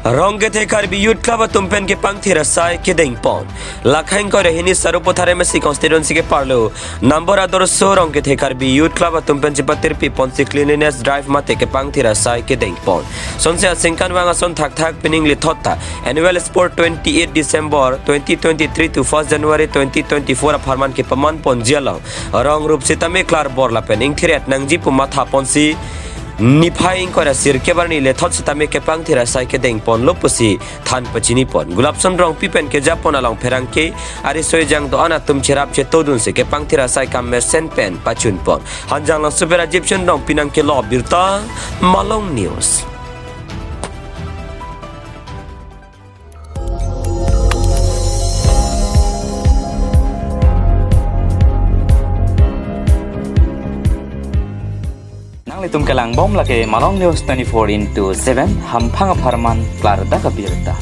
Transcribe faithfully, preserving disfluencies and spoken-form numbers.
Rongkethe Karbi Youth Club atum pen kepangthir asai kedengpon. Lakhaing kore hini Sarupathar M A C constituency ke parlo number Adorsho Rongkethe Karbi Youth Club atum pen chepatirpi ponsi cleanliness drive mate kepangthir asai kedengpon. Sonsi asingkanvang ason thakthak pining lethot ta annual sport twenty-eight December twenty twenty-three to first January twenty twenty-four apharman kepaman ponji along rong rup sitame klarbor lapen ingthir-et nangji pu matha ponsi niphai ingkoi ra sirkep arni lethot sitame kepangthir asai kedengponlo pusi than pachinipon. Gulapson Rongpi pen kejapon along pherangke ariso ejang do-an atum cherap chetodunsi kepangthir asai kam mesen pen pachunpon. Hanjanglangso pen Rajib Chandong pinang kelo birta Malong News. Nanglitum kelangbom lake Malong News twenty-four into seven, hamphang apharman klardak abirta.